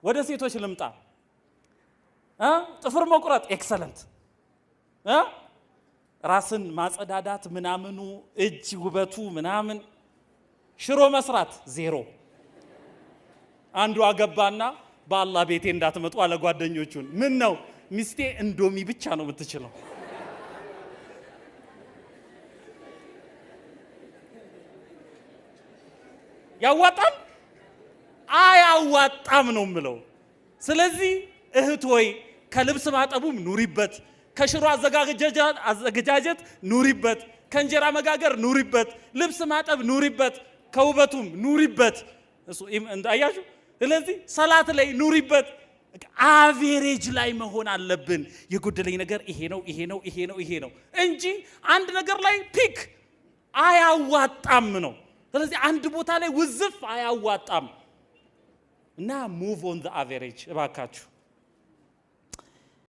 ወደ ሴቶች ልምጣ። ጥፍር መቁረጥ excellent፣ ራስን ማጸዳዳት ምናምኑ፣ እጅ ውበቱ ምናምን፣ ሽሮ መስራት ዜሮ። አንዱ አገባና በአላህ ቤቴ እንዳትመጡ አለ ጓደኞቹን። ምን ነው? ሚስቴ እንዶሚ ብቻ ነው የምትችለው። ያዋጣል አያዋጣም ነው የምለው። ስለዚህ እህት ወይ ከልብስ ማጠቡም ኑሪበት፣ ከሽሮ አዘገጃጀት ኑሪበት፣ ከእንጀራ መጋገር ኑሪበት፣ ልብስ ማጠብ ኑሪበት፣ ከውበቱም ኑሪበት። እሱ አያችሁ። ስለዚህ ሰላት ላይ ኑሪበት። Average ላይ መሆን አለብን። የጎደለኝ ነገር ይሄ ነው፣ ይሄ ነው፣ ይሄ ነው፣ ይሄ ነው እንጂ አንድ ነገር ላይ peak አያዋጣም ነው። ስለዚህ አንድ ቦታ ላይ ውዝፍ አያዋጣም እና move on the average እባካችሁ።